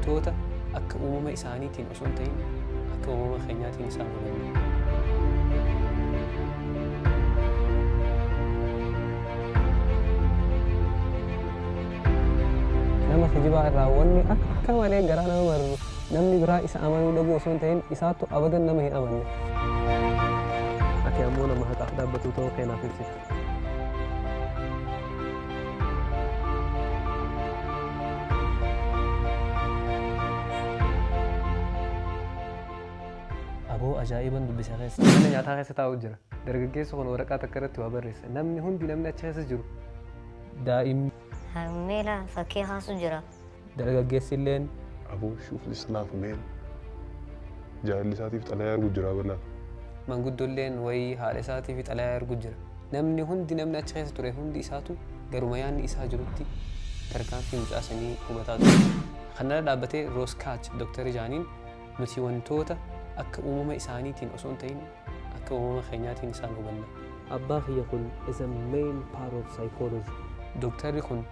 Wantoota akka uumama isaaniitiin osoo hin ta'in akka uumama keenyaatiin isaan hubanna. Nama kijibaa irraa wanni akka malee garaa nama mararu namni biraa isa amanuu dhabuu osoo hin ta'in isaattu abadan nama hin amanne. Ati ammoo nama haqaaf dhaabbatu ta'uu keenaaf ibsita. Aboo, ajaa'iban dubbisa keessa. Mana nyaataa keessa taa'u jira. Dargaggeessi kun waraqaa takka irratti waa barreessa. Namni hundi, namni achi keessa jiru, daa'imni, Harmeela fakkii kaasu jira. Dargaggeessi illeen. Aboo, shuuf this love, man. Jaalalli isaatiif xalayaa ergu jira balaa. Manguddoolleen wayii haadha isaatiif xalayaa ergu jira. Namni hundi, namni achi keessa ture hundi isaatu garuma yaadni isaa jirutti tarkaanfii mucaa sanii hubataa ture. Kanarra dhaabbatee Rooskaach Dr. Jaaniin nuti wantoota akka uumama isaaniitiin osoo hin ta'in akka uumama keenyaatiin isaan hubanna. Abbaa kiyya, kun is a main part of psychology. Dooktarri kun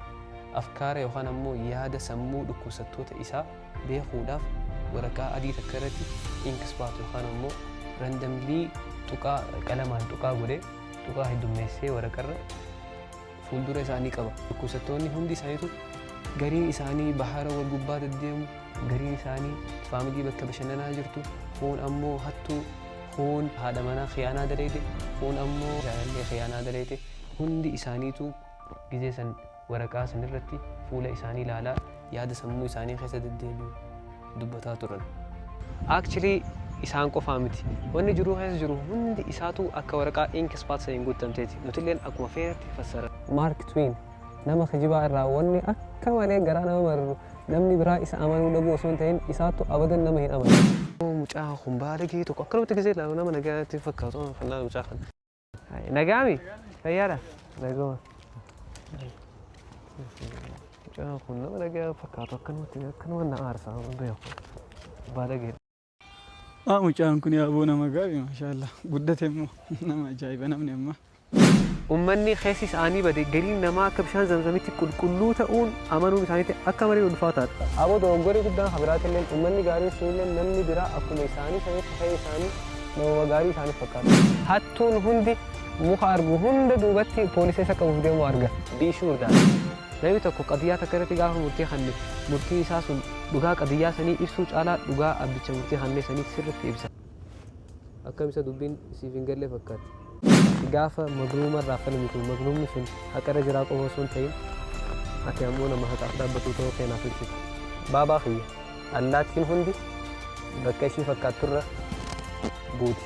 afkaara yookaan ammoo yaada sammuu dhukkubsattoota isaa beekuudhaaf waraqaa adii takka irratti ink spot yookaan ammoo randomly tuqaa qalamaan tuqaa godhee, tuqaa heddummeessee waraqarra fuuldura isaanii qaba. Dhukkubsattoonni hundi isaaniitu, gariin isaanii bahara wal gubbaa deddeemu, gariin isaanii family bakka bashannanaa jirtu, kuun ammoo hattuu, kuun haadha manaa khiyaanaa daleete, kuun ammoo jaalallee khiyaanaa daleete, hundi isaaniitu gizee san waraqaa san irratti fuula isaanii ilaalaa yaada sammuu isaanii keessa deddeebi'u dubbataa turan. Actually, isaan qofaa miti. Wanni jiruu keessa jiru hundi isaatu akka waraqaa ink spot saniin guutamteeti. Nutilleen akkuma feetetti fassara. Mark Twain, nama kijibaa irraa wanni akka malee garaa nama mararu namni biraa isa amanuu dhabuu osoo hin ta'in isaattu abadan nama hin amanne. Mucaa kun baalagee tokko akkanumatti gisee ilaalu nama nagaatti fakkaatu kan laalu mucaa kana. Nagaami? Fayyaadha? Naguma. Mucaan kun nama nagaa fakkaatu akkanumatti akkanuma na aarsa, hin beeku. Baalageedha. Ah, mucaan kun yaaboo nama gaarii, maashaallah, guddate immoo nama ajaa'iba namni amma. Uummanni keessi isaanii bade, gariin namaa akka bishaan Zamzamitti qulqulluu ta'uun amanuun isaaniitti akka malee ulfaataadha. Aboo, dogoggorri guddaan kan biraatillee uummanni gaariin sunillee namni biraa akkuma isaanii sanitti ta'e isaanii namuma gaarii isaaniif fakkaata. Hattuun hundi muka argu hunda duubatti poolisa isa qabuuf deemu arga. Be sure that namni tokko qadiyyaa takka irratti gaafa murtii kanne, murtiin isaa sun dhugaa qadiyyaa sanii ibsuu caalaa dhugaa abbicha murtii kannee sanii sirriitti ibsa. Akkam isa dubbiin siif hin galle fakkaatti. Gaafa mazluuma irraa falmitu, mazluumni sun haqarra jiraa qofa osoo hin ta'in ati ammoo nama haqaaf dhaabbatu ta'uu keenaaf ibsita. Baabaa kiyya, allaattiin hundi bakka ishii fakkaatturra buuti.